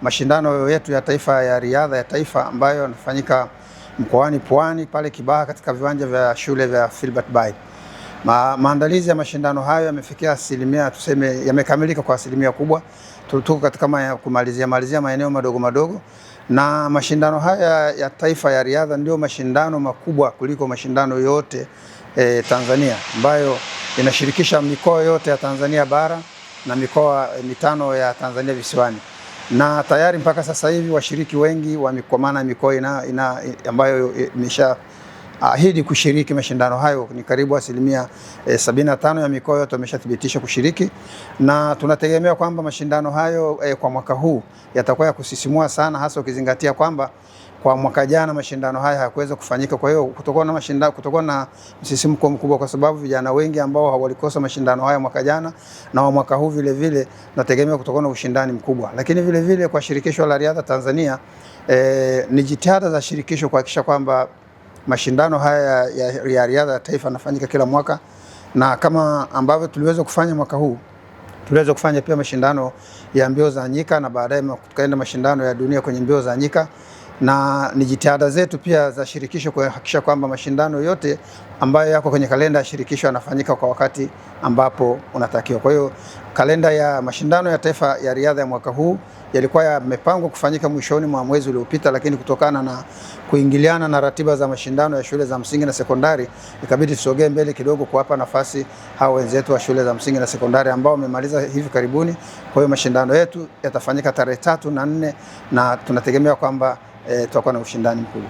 Mashindano yetu ya taifa ya riadha ya taifa ambayo yanafanyika mkoani Pwani pale Kibaha katika viwanja vya shule vya Filbert Bayi. Maandalizi ya mashindano hayo yamefikia asilimia, tuseme yamekamilika kwa asilimia kubwa. Tuko katika kumalizia malizia maeneo madogo madogo, na mashindano haya ya taifa ya riadha ndio mashindano makubwa kuliko mashindano yote Tanzania, ambayo inashirikisha mikoa yote ya Tanzania bara na mikoa mitano ya Tanzania visiwani, na tayari mpaka sasa hivi washiriki wengi wa kwa maana mikoa ina ambayo imesha ahidi kushiriki mashindano hayo ni karibu asilimia 75 ya mikoa yote wameshathibitisha kushiriki, na tunategemea kwamba mashindano hayo kwa mwaka huu yatakuwa ya kusisimua sana, hasa ukizingatia kwamba kwa mwaka jana mashindano haya hayakuweza kufanyika. Kwa hiyo kutokuwa na mashindano, kutokuwa na msisimko mkubwa, kwa sababu vijana wengi ambao walikosa mashindano haya mwaka jana na wa mwaka huu vile vile nategemea kutokuwa na ushindani mkubwa. Lakini vile vile kwa shirikisho la riadha Tanzania ni jitihada za shirikisho kuhakikisha kwamba mashindano haya ya riadha ya taifa yanafanyika kila mwaka, na kama ambavyo tuliweza kufanya mwaka huu, tuliweza kufanya pia mashindano ya mbio za nyika na baadaye tukaenda mashindano ya dunia kwenye mbio za nyika, na ni jitihada zetu pia za shirikisho kuhakikisha kwamba mashindano yote ambayo yako kwenye kalenda ya shirikisho yanafanyika kwa wakati ambapo unatakiwa. Kwa hiyo kalenda ya mashindano ya taifa ya riadha ya mwaka huu yalikuwa yamepangwa kufanyika mwishoni mwa mwezi uliopita, lakini kutokana na kuingiliana na ratiba za mashindano ya shule za msingi na sekondari ikabidi tusogee mbele kidogo kuwapa nafasi hao wenzetu wa shule za msingi na sekondari ambao wamemaliza hivi karibuni. Kwa hiyo mashindano yetu yatafanyika tarehe 3 na 4 na tunategemea kwamba tutakuwa na ushindani mkubwa.